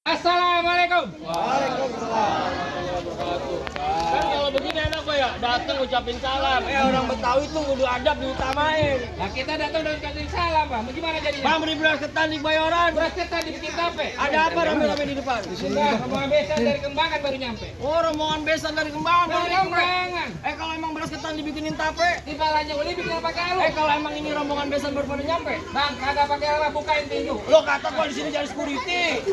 Assalamualaikum. Waalaikumsalam. Kan kalau begini enak gue ya, datang ucapin salam. Orang Betawi tuh kudu adab diutamain. Nah kita datang dan ucapin salam, Bang. Bagaimana jadinya? Bang, beri beras ketan di Bayoran. Beras ketan dibikin tape. Ada apa rame-rame di depan? Di sini rombongan besan dari Kembangan baru nyampe. Oh, rombongan besan dari Kembangan baru nyampe. Kalau emang beras ketan dibikinin tape, tibalannya boleh bikin pakai alu. Kalau emang ini rombongan besan baru pada nyampe, Bang, kagak pakai alu, bukain pintu. Lo kata gua di sini jadi security.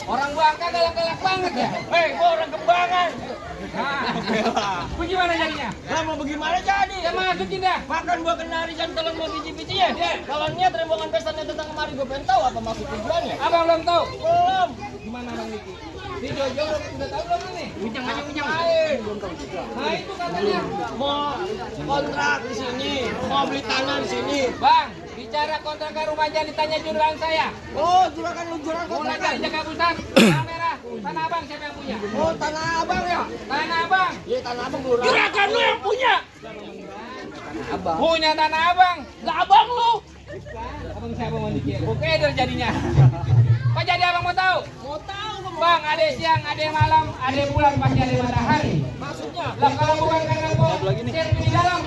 Orang Bangka galak-galak banget ya. Gua orang Kembangan. Nah, bagaimana jadinya? Lah mau bagaimana jadi? Ya masukin dah. Makan buah kenari dan telan mau biji-biji ya. Kalau niat rombongan besannya datang kemari gue pengen tahu apa maksud tujuannya. Abang belum tahu? Belum. Gimana Bang Diki? Di Jojo udah tahu belum nih? Ujang aja ujang. Belum tahu juga. Nah itu katanya mau kontrak di sini, mau beli tanah di sini. Bang, bicara kontrak rumah aja ditanya juragan saya. Oh, juragan lu juragan. Mulai dari jaga pusat, kamera, tanah abang siapa yang punya? Oh, tanah abang ya? Tanah abang. Iya, tanah abang dulu. Juragan lu yang punya. Abang. Punya tanah abang, nggak abang lu. Abang siapa mau dikira? Oke, udah jadinya. Apa jadi abang mau tahu? Mau tahu Bang, ada siang, ada malam, ada bulan, pasti ada matahari. Maksudnya? Lah kalau bukan karena kau selfie di dalam,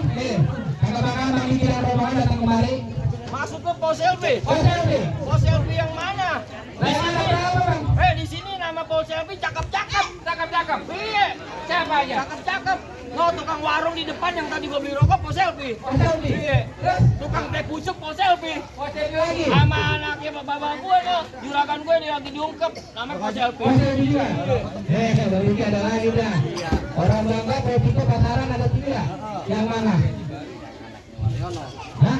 abang ini bilang rombongan datang kemari. Masuk ke pos selfie. Pos selfie. Pos selfie yang mana? Nah, yang mana berapa Bang? Di sini nama pos selfie cakep-cakep. Cakep-cakep. Iya. Siapa aja? Cakep-cakep. No, tukang warung di depan yang tadi gua beli rokok pos selfie. Pos selfie. Iya. Tukang teh busuk pos selfie. Pos selfie lagi. Sama anaknya bapak gue tuh. Juragan gue dia lagi diungkep. Namanya pos selfie. Pos selfie juga. Baru ini ada lagi udah. Orang Bangka Pepito Pasaran ada 3. Yang mana? Hah?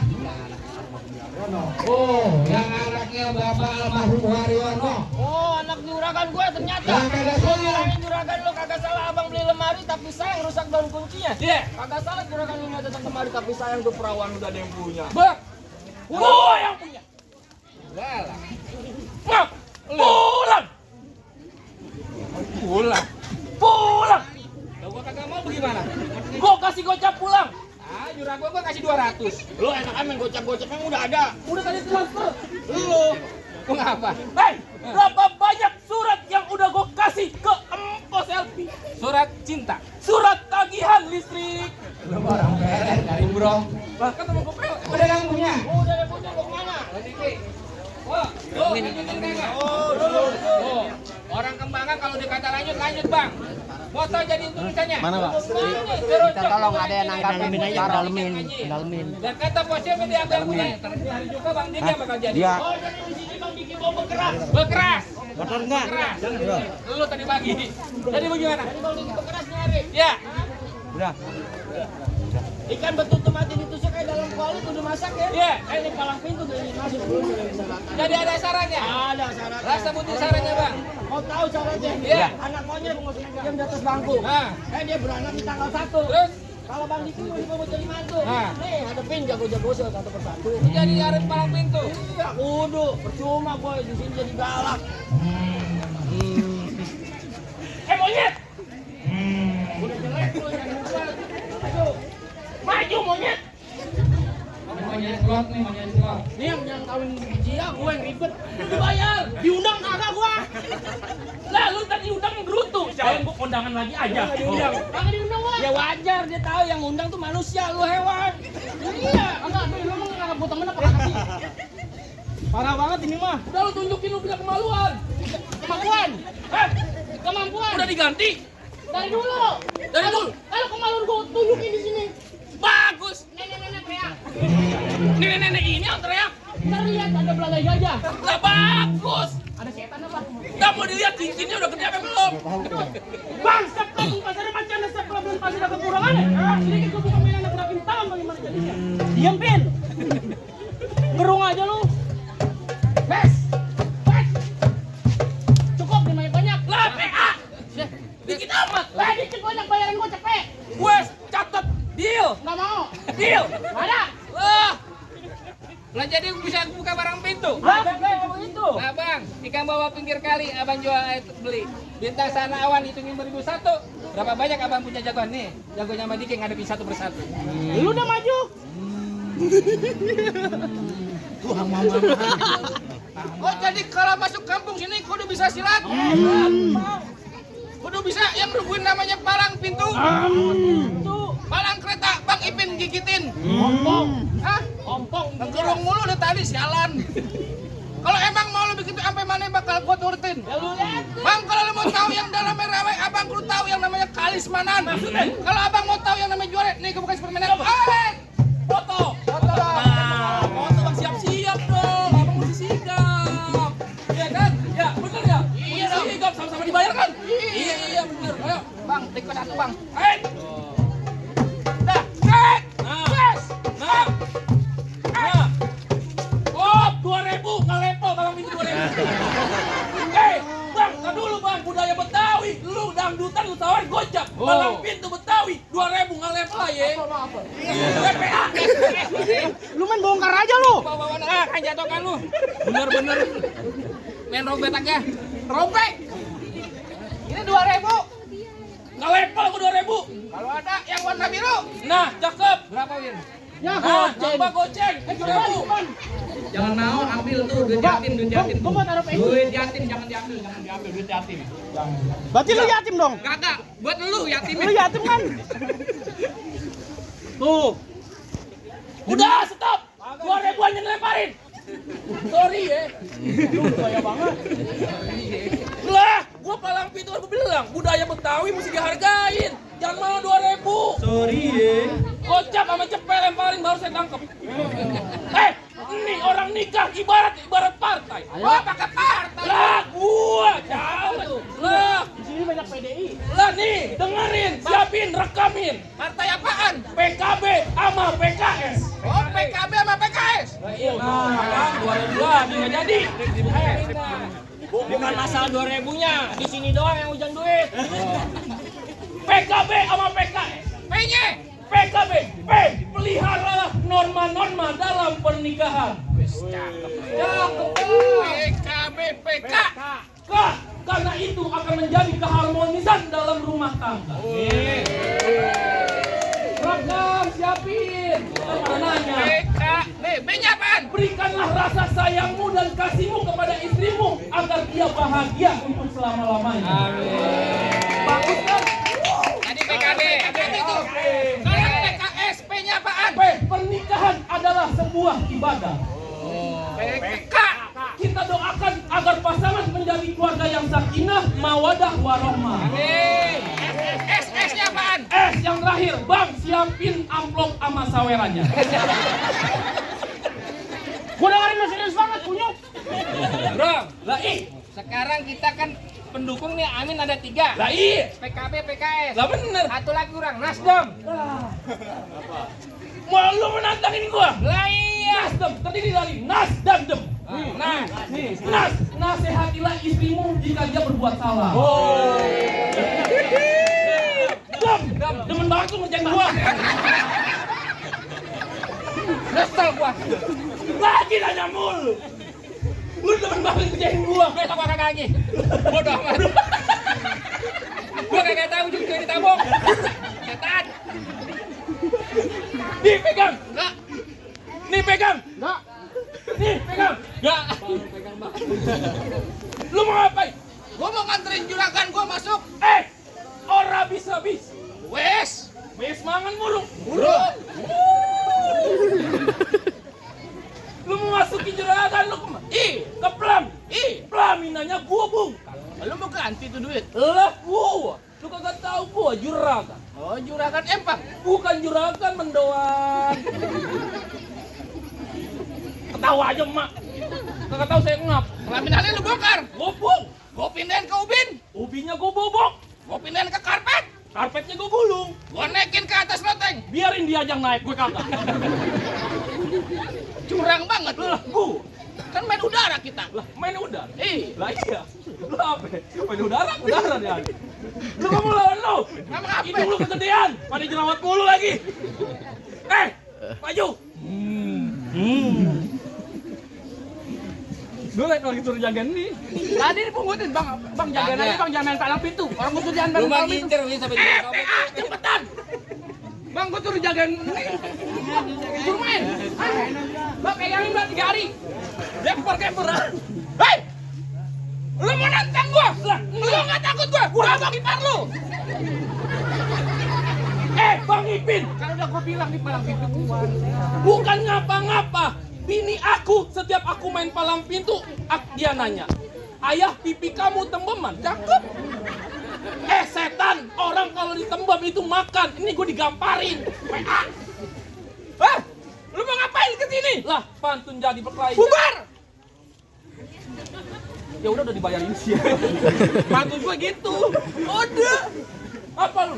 Oh, yang anaknya Bapak almarhum Waryono. Oh, anak juragan gue ternyata. Lu bilangin juragan lu kagak salah abang beli lemari tapi sayang rusak daun kuncinya. Iya. Kagak salah juragan lu datang kemari tapi sayang tuh perawan udah ada yang punya. Bang. Gua yang punya. Galah. Bang. Pulang. Pulang. Pulang. Lah gua kagak mau bagaimana? Gua kasih gocap pulang. Juragan gua kasih 200. Lu enakan main gocap-gocap yang udah ada. Udah tadi transfer. Lu. Gua ngapa? Berapa banyak surat yang udah gua kasih ke Empo Selfie? Surat cinta. Surat tagihan listrik. Belum orang beres dari bro. Bahkan temen gua udah yang punya. Oh, udah yang punya gua kemana? Diki. Oh, orang Kembangan kalau dikata lanjut Bang. Foto jadi tulisannya. Mana Bang? Kita tolong ada yang nanggapin aja, dalemin. Dan kata posnya dia agak punya. Terakhir hari juga Bang Diki bakal jadi. Iya. Oh, jadi di sini Bang Diki mau bekeras. Motor enggak? Bekeras. Lu tadi pagi. Tadi bagaimana? Tadi Bang Diki bekeras nyari. Ya. Udah. Ikan betutu mati ditusuk kayak dalam kuali kudu masak ya? Iya. Ini palang pintu tuh ini masuk dulu. Jadi ada syaratnya? Ada syaratnya. Rasa putih syaratnya Bang? Mau tahu syaratnya? Iya. Anak monyet yang di atas bangku. Dia beranak di tanggal 1. Terus? Kalau Bang Diki mau jadi mantu. Nih hadepin jago-jago satu persatu. Jadi harus palang pintu? Iya kudu. Percuma boy di sini jadi galak. Monyet! Udah jelek lu yang buat. Aduh. Maju monyet. Monyet slot nih, monyet slot. Nih yang kawin dia gue yang ribet. Dibayar, diundang kagak gua. Lah lu tadi undang gerutu. Siapa yang gua kondangan lagi aja. Diundang. Kagak diundang gua. Ya wajar dia tahu yang undang tuh manusia, lu hewan. Iya, enggak lu emang enggak buat temen apa kasih. Parah banget ini mah. Udah lu tunjukin lu punya kemaluan. Kemampuan. Kemampuan. Udah diganti. Dari dulu. Kalau kemaluan gua tunjukin di sini. Bagus. Nenek-nenek teriak. Nenek-nenek ini yang teriak. Ntar lihat ada belalai gajah. Lah bagus. Ada setan apa? Nggak mau dilihat cincinnya udah gede apa belum? Bang, sekarang pasarnya macam mana setelah belum pasti ada kekurangan ya? Sedikit gua buka mainan anak berapin tahun bagaimana jadinya? Diam Pin. Gerung aja lu. Bes. Cukup banyak-banyak. Lah PA. Dikit amat. Lah dikit banyak bayaran gua cepet. Wes catat. Deal. Nggak mau. Deal. Nggak ada. Lah jadi bisa buka barang pintu. Ada itu. Nah Bang, ikan bawah pinggir kali abang jual beli. Bintang sana awan hitungin 2001. Berapa banyak abang punya jagoan nih? Jagonya sama Diki ngadepin satu persatu. Lu udah maju. Tuh mama. Oh jadi kalau masuk kampung sini kudu bisa silat? Kudu bisa yang nungguin namanya palang pintu. Palang kereta Bang Ipin gigitin. Ompong. Hah? Ompong. Gerung mulu udah tadi sialan. Kalau emang mau lu begitu sampai mana bakal gua turutin. Ya lu lihat. Bang kalau lu mau tahu yang dalamnya rawe, abang kudu tahu yang namanya kalismanan. Maksudnya? Kalau abang mau tahu yang namanya juara, nih gua bukan permainan. Foto. Foto. Nah, foto Bang siap-siap dong. Abang mesti sigap. Iya kan? Ya, bener ya? Iya dong. Sigap sama-sama dibayar kan? Iya bener. Ayo, Bang, tikut satu, Bang. Ayo. Dah. Yes. Nah. Oh, 2.000 ngelepo kalau itu 2.000. Bang, tar dulu Bang, budaya Betawi. Lu dangdutan lu tawarin gocap. Palang pintu Betawi 2.000 ngelepo lah ya. Apa? PPA. Lu main bongkar aja lu. Bawa kan jatuhkan lu. Bener. Main robek aja. Robek. Ini 2.000. Ngelepo aku 2.000. Kalau ada yang warna biru. Nah, cakep. Berapa, Win? Ya, coba goceng. 7.000. Jangan mau ambil tuh duit yatim. Gua mau taruh PSI. Duit yatim jangan diambil duit yatim. Berarti lu yatim dong? Kagak, buat lu yatim. Lu yatim kan? Tuh. Udah, stop. 2.000 aja lemparin. Sorry ya. Lu bahaya banget. Lah, gua palang pintu aku bilang, budaya Betawi mesti dihargain. Jangan mau 2.000. Sorry ya. Gocap sama cepet lemparin baru saya tangkep. Ini orang nikah ibarat partai. Wah, pakai partai. Lah, gua jauh. Lah, Di sini banyak PDI. lah nih, dengerin, siapin, rekamin. Partai apaan? PKB sama PKS. Oh, PKB sama PKS. Nah, 2.000 lagi nggak jadi. Bukan masalah 2.000-nya, di sini doang yang hujan duit. PKB sama PKS. P-nya? PKB, P, peliharalah norma-norma dalam pernikahan. Cakep. PKB, PK. K, karena itu akan menjadi keharmonisan dalam rumah tangga. Rekam, siapin. Mananya? PK, B-nya apaan? Berikanlah rasa sayangmu dan kasihmu kepada istrimu agar dia bahagia untuk selama-lamanya. Amin. Bagus kan? Tadi PKB. Itu. Kalau PKS, P-nya apaan? P, pernikahan adalah sebuah ibadah. PK. Kita doakan agar pasangan menjadi keluarga yang sakinah, mawadah, warohmah. Amin. S-nya apaan? S yang terakhir, Bang, siapin amplop sama sawerannya. Gua dengerin lu serius banget, kunyuk. Bro, lah Sekarang kita kan pendukung nih, Amin ada 3. Lah PKB, PKS. lah bener. Satu lagi kurang, Nasdem. Mau lu menantangin gua? Lah iya. Nasdem terdiri dari Nas dan Dem. Nah, Nas, nasihatilah istrimu jika dia berbuat salah. Dem, demen banget lu ngerjain gua. Nyesel gua. Lagi nanya mulu. Lu demen banget ngerjain gua. Besok gua kagak lagi. Bodoh amat. Gua kagak tahu juga ditabok. Setan. Nih pegang. Enggak. Nih pegang. Enggak. Nih pegang. Enggak. Lu mau ngapain? Gua mau nganterin juragan gua masuk. Ora bisa-bisa. Wes. Wes mangan mulu. Lu mau masukin juragan lu ke Plam. Plaminanya gua, Bung. Lu mau ganti tuh duit. Lah gua. Lu kagak tahu gua juragan. Oh, juragan empang. Bukan juragan mendoan. Ketawa aja, Mak. Kagak tahu saya ngap. Laminannya lu bongkar. Gobok. Gua pindahin ke ubin. Ubinya gua bobok. Gua pindahin ke karpet. Karpetnya gua gulung. Gua naikin ke atas loteng. Biarin dia aja naik, gua kagak. Curang banget lu. Lah gua. Kan main udara kita. Lah main udara. Lah iya. Lu apa? Main udara dia. Lu mau lawan lu? Ngapa? Hidung lu kegedean. Pada jerawat mulu lagi. Maju. Gue lagi suruh jagain nih. Tadi dipungutin bang jagain aja bang, jangan main palang pintu. Orang gua suruh jangan main palang pintu. Cepetan. Bang gua suruh jagain. Suruh main. Bang pegangin bang 3 hari. Kemper. gua. Lu nggak takut gua abang ipar lu. Bang Ipin, kan udah gua bilang di palang pintu gua. Bukan ngapa-ngapa. Bini aku setiap aku main palang pintu, dia nanya, "Ayah, pipi kamu tembeman?" Cakep. Setan, orang kalau ditembam itu makan. Ini gue digamparin. PA. Lu mau ngapain ke sini? Lah, pantun jadi berkelahi. Bubar. Ya udah dibayarin sih. Pantun gue gitu. Udah. Apa lu?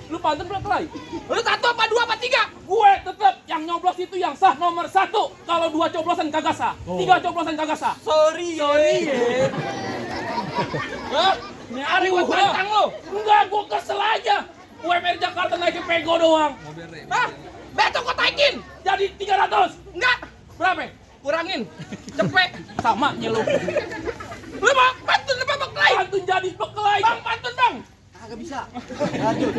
Lu pantun berkelahi? Lu 1 apa 2 apa 3? Gue tetep yang nyoblos itu yang sah nomor 1. Kalau 2 coblosan kagak sah. 3 coblosan kagak sah. Sorry ya. Nyari gue tantang lo. Enggak, gue kesel aja. UMR Jakarta naikin pego doang. Besok gue taikin. Jadi 300. Enggak. Berapa? Kurangin. Cepet. Sama nya lu. Lu mau pantun apa berkelahi? Pantun jadi berkelahi. Bang, pantun bang. Kagak bisa. Lanjut.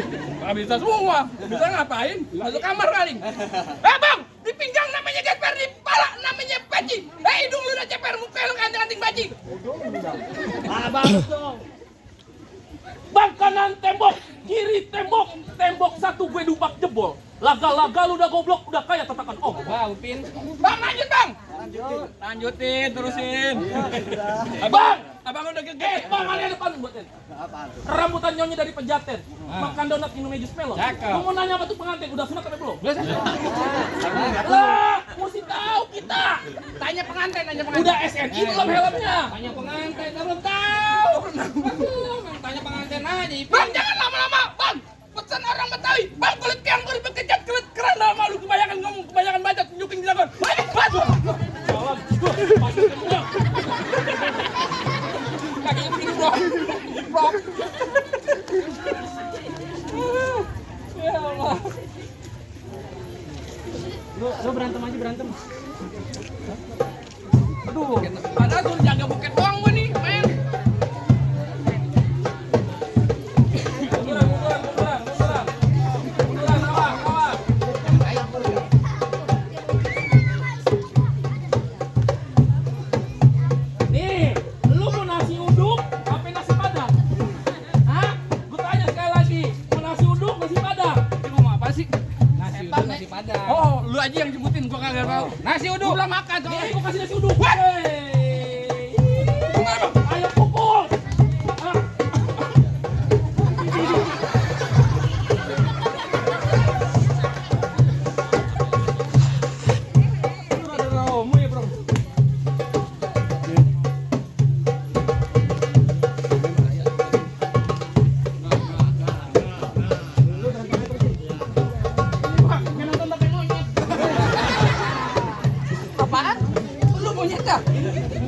Kagak bisa semua. Bisa ngapain? Masuk kamar paling. Bang, di pinggang namanya gesper, di pala namanya baji. Hidung lu udah ceper, muka lu kanting-kanting baji. Bagus dong. Bang, kanan tembok, kiri tembok, tembok 1 gue dupak jebol. Laga-laga lu udah goblok, udah kayak tatakan Bang, Upin. Bang, lanjut bang. Lanjutin, terusin. Abang udah gede. Bang, ada depan buatin. Rambutan nyonya dari Pejaten. Makan donat minum jus melon. Lu mau nanya apa tuh pengantin? Udah sunat apa belum? Lah, mesti tahu kita. Tanya pengantin. Udah SNI belum helmnya? Tanya pengantin, belum tahu. Tanya pengantin aja. Bang, jangan lama-lama, bang. Pesan orang Betawi, bang, kulit piang kulit bekejat kulit keren lama lu kebanyakan ngomong, kebanyakan baca, tunjukin jagoan. Baju. Kakinya begini, bro. Ya Allah. Lu berantem aja, berantem. Aduh, padahal suruh jaga buket doang gua nih, men. Oh, lu aja yang sebutin, gua kagak tahu. Nasi uduk. Gua belum makan, soalnya gua kasih nasi uduk. Ayo pukul.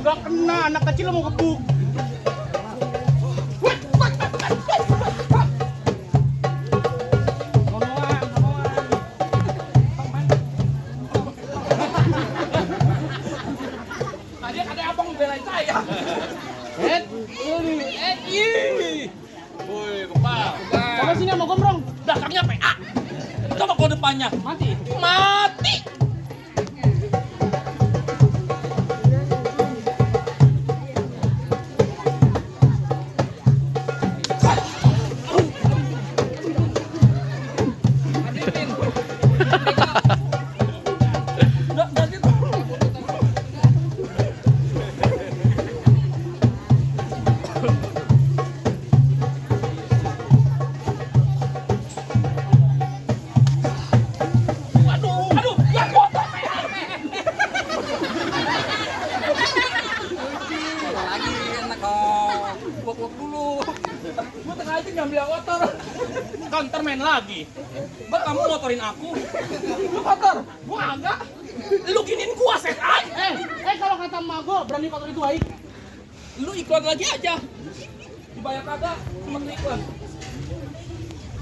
Enggak kena, anak kecil mau gebuk. Tadi ada abang belain saya. Woi, kepal. Coba sini mau gombrong. Belakangnya PA. Coba kau depannya. Mati. Gua tengah aja ngambil yang kotor. Counter main lagi. Mbak, kamu motorin aku. Lu kotor? Gua agak. Lu giniin gua setan. Kalau kata emak gua berani kotor itu baik. Lu iklan lagi aja. Dibayar kagak, cuma iklan.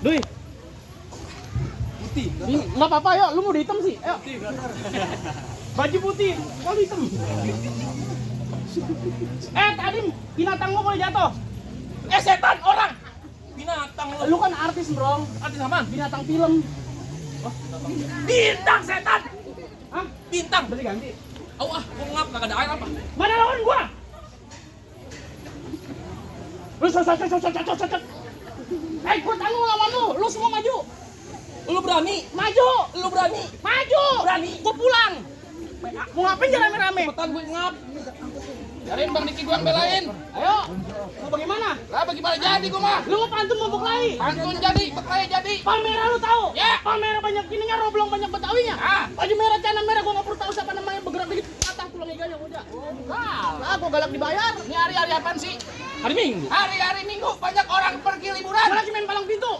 Duy. Putih. Enggak apa-apa, yuk. Lu mau hitam sih? Ayo. Putih, baju putih, kalau hitam. Tadi binatang gua boleh jatuh. Setan orang. Binatang lu kan artis, Bro. Artis apaan? Binatang film. Oh, bintang setan. Hah? Bintang berarti ganti. Gua ngap kagak ada air apa? Mana lawan gua? Lu ikut anu lawan lu semua maju. Lu berani? Maju. Lu berani? Maju. Berani? Gua pulang. Mau ngapain jangan rame-rame? Cepetan gue ngap. Cariin Bang Diki gua belain. Ayo. Mau bagaimana? Lah bagaimana jadi gua mah? Lu mau pantun mau beklai? Pantun jadi, beklai jadi. Palmera lu tahu? Ya. Palmera banyak ininya, roblong banyak betawinya. Ah. Baju merah, celana merah, gua enggak perlu tahu siapa namanya, bergerak dikit patah tulang iganya udah. Lah gua galak dibayar. Ini hari-hari apaan sih? Hari Minggu. Hari-hari Minggu banyak orang pergi liburan. Gua lagi main palang pintu.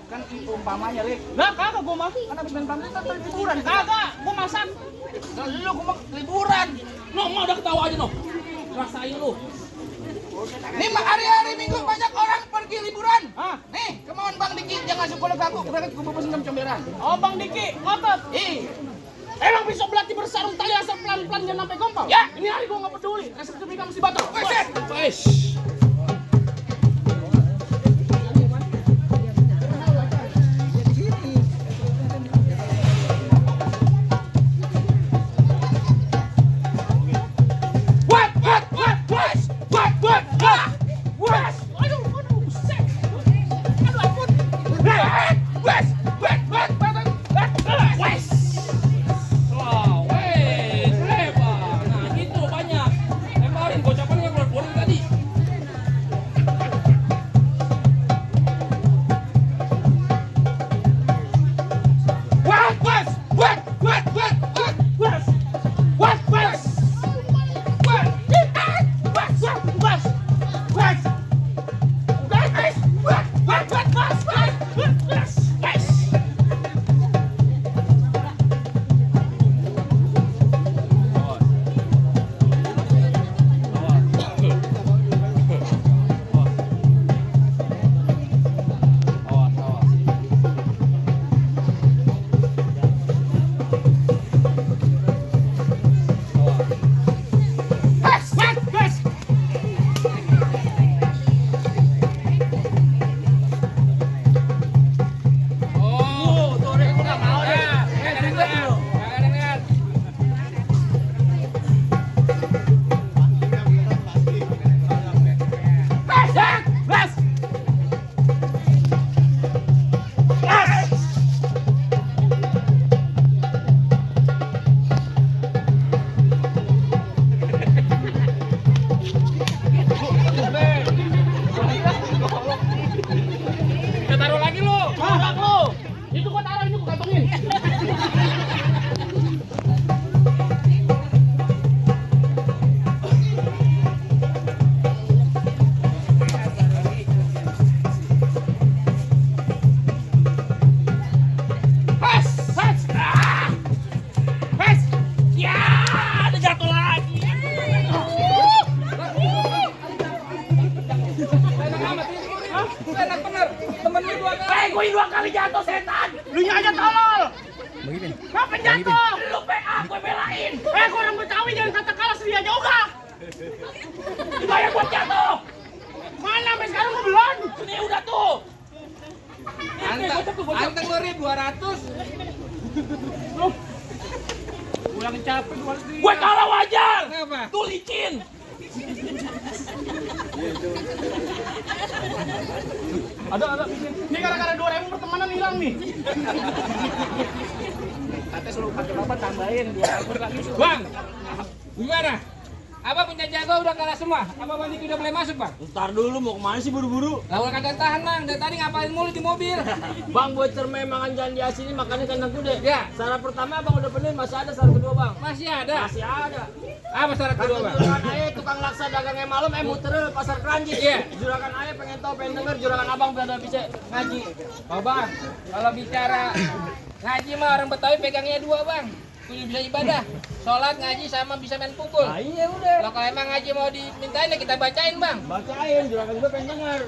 Kan itu umpamanya, Rik. Lah kagak gua mah. Kan habis main palang pintu kan liburan. Kagak, gua masak. Lu gua liburan. No, mau udah ketawa aja no. Rasain lu. Nih hari-hari Minggu banyak orang pergi liburan. Hah? Nih, kemauan Bang Diki jangan sekolah aku. Berarti gua pesen comberan. Oh, Bang Diki, ngotot. Emang bisa berlatih bersarung tali asal pelan-pelan jangan sampai gompal. Ya, ini hari gua enggak peduli. Resep kamu mesti batal. Wes. Gue dua kali jatuh setan. Lu aja tolol. Begini. Kapan jatuh? Lu PA gue belain. Gue orang Betawi jangan kata kalah sedia juga. Dibayar buat jatuh. Mana sampai sekarang gue belum. Ini udah tuh. Anteng lu 200. Gue lagi capek gue harus gue kalah wajar. Kenapa? Tuh licin. Ada. Ini gara-gara 2.000 pertemanan hilang nih. Katanya selalu pakai berapa tambahin 2.000 lagi. Bang, gimana? Abang punya jago udah kalah semua. Apa Bang Diki udah boleh masuk, Bang? Ntar dulu mau kemana sih buru-buru? Lah udah kagak tahan, Bang. Dari tadi ngapain mulu di mobil? Bang, buat cermai makan jalan di sini makannya kandang kuda. Ya. Syarat pertama Bang udah penuh, masih ada syarat kedua, Bang. Masih ada. Masih ada. Apa syarat kedua, Bang? Juragan ayah tukang laksa dagangnya malam muter pasar Keranji. Iya. Juragan ayah pengen tahu, pengen denger juragan abang biar bisa ngaji. Oh, Bang. Kalau bicara ngaji mah orang Betawi pegangnya dua, Bang. Kudu bisa ibadah, sholat, ngaji, sama bisa main pukul. Nah, iya udah. Kalau emang ngaji mau dimintain ya kita bacain, Bang. Bacain, juragan gue pengen denger.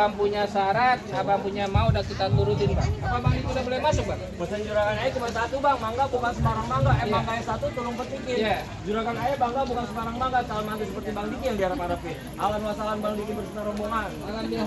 abang punya syarat, abang punya mau udah kita turutin bang. Apa bang itu udah boleh masuk bang? Pesan juragan ayah cuma satu bang, mangga bukan sembarang mangga. Mangga yang satu tolong petikin. Juragan ayah bangga bukan sembarang mangga, calon mantu seperti bang Diki yang diharap-harapin. Alan wasalan bang Diki bersama rombongan. Alan dia.